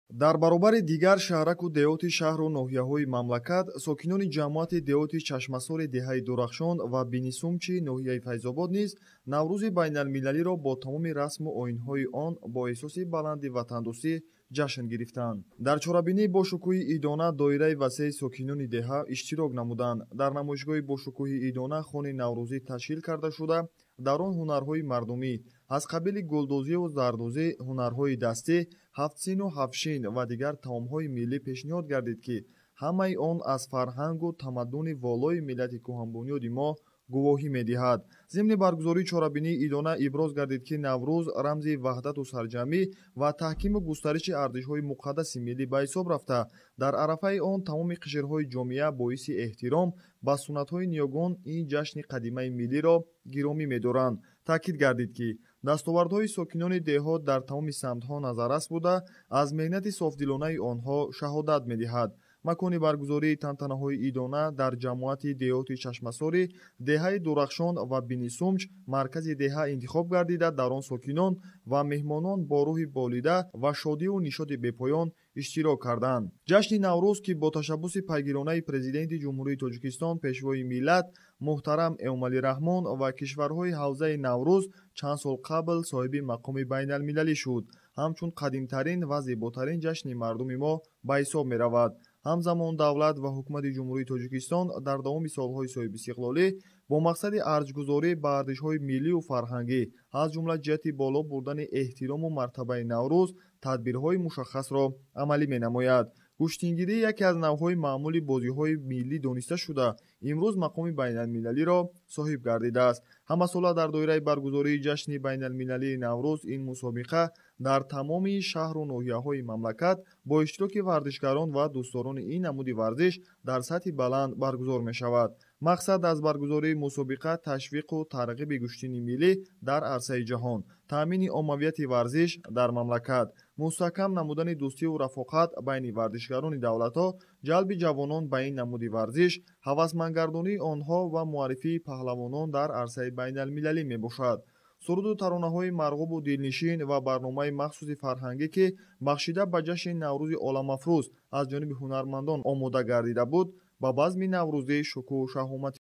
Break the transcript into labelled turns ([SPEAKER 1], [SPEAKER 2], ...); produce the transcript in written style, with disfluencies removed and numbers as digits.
[SPEAKER 1] Дар баробари дигар шаҳраку деҳоти шаҳру ноҳияҳои мамлакат, сокинони ҷамоати деҳоти Чашмасори деҳаи Дурахшон ва Бинисумчи ноҳияи Файзобод низ Наврӯзи байналмилалиро бо тамоми расму оинҳои он бо эҳсоси баланди ватандӯстӣ ҷашн гирифтанд. Дар чорабинии бошукӯҳи идона доираи васеи сокинони деҳа иштирок намуданд. Дар намоишгоҳи бошукӯҳи идона хони наврӯзӣ ташкил карда шуда, дар он ҳунарҳои мардумӣ аз қабили гулдӯзиву зардӯзӣ, ҳунарҳои дастӣ, ҳафтсину ҳафтшин ва дигар таомҳои миллӣ пешниҳод гардид, ки ҳамаи он аз фарҳангу тамаддуни волои миллати кӯҳанбунёди мо гувоҳӣ медиҳад. Зимни баргузории чорабинии идона иброз гардид, ки Наврӯз рамзи ваҳдату сарҷамъӣ ва таҳкиму густариши арзишҳои муқаддаси миллӣ ба ҳисоб рафта, дар арафаи он тамоми қишрҳои ҷомеа боиси эҳтиром ба суннатҳои ниёгон ин ҷашни қадимаи миллиро гиромӣ медоранд. Таъкид гардид, ки дастовардҳои сокинони деҳот дар тамоми самтҳо назаррас буда, аз меҳнати софдилонаи онҳо шаҳодат медиҳад. Макони баргузории тантанаҳои идона дар ҷамоати деҳоти Чашмасори деҳаи Дурахшон ва Бинисумч маркази деҳа интихоб гардида, дар он сокинон ва меҳмонон бо рӯҳи болида ва шодиву нишоти бепоён иштирок карданд. Ҷашни Наврӯз, ки бо ташаббуси пайгиронаи Президенти Ҷумҳурии Тоҷикистон, Пешвои миллат муҳтарам Эмомалӣ Раҳмон ва кишварҳои ҳавзаи Наврӯз чанд сол қабл соҳиби мақоми байналмилалӣ шуд, ҳамчун қадимтарин ва зеботарин ҷашни мардуми мо ба ҳисоб меравад. Ҳамзамон давлат ва ҳукумати Ҷумҳурии Тоҷикистон дар давоми солҳои соҳибистиқлолӣ бо мақсади арҷгузорӣ ба арзишҳои миллию фарҳангӣ, аз ҷумла ҷиҳати боло бурдани эҳтирому мартабаи Наврӯз, тадбирҳои мушаххасро амалӣ менамояд. Гӯштингирӣ яке аз навъҳои маъмули бозиҳои миллӣ дониста шуда, имрӯз мақоми байналмилалиро соҳиб гардидааст. Ҳамасола дар доираи баргузории ҷашни байналмилалии Наврӯз ин мусобиқа дар тамоми шаҳру ноҳияҳои мамлакат бо иштироки варзишгарон ва дӯстдорони ин намуди варзиш дар сатҳи баланд баргузор мешавад. Мақсад аз баргузории мусобиқа ташвиқу тарғиби гӯштини миллӣ дар арсаи ҷаҳон, таъмини оммавияти варзиш дар мамлакат, мустаҳкам намудани дӯстиву рафоқат байни варзишгарони давлатҳо, ҷалби ҷавонон ба ин намуди варзиш, ҳавасмандгардонии онҳо ва муаррифии паҳлавонон дар арсаи байналмилалӣ мебошад. Суруду таронаҳои марғубу дилнишин ва барномаи махсуси фарҳангӣ, ки бахшида ба ҷашни Наврӯзи оламафрӯз аз ҷониби ҳунармандон омода гардида буд, ба базми наврӯзӣ шукӯҳу шаҳоматӣ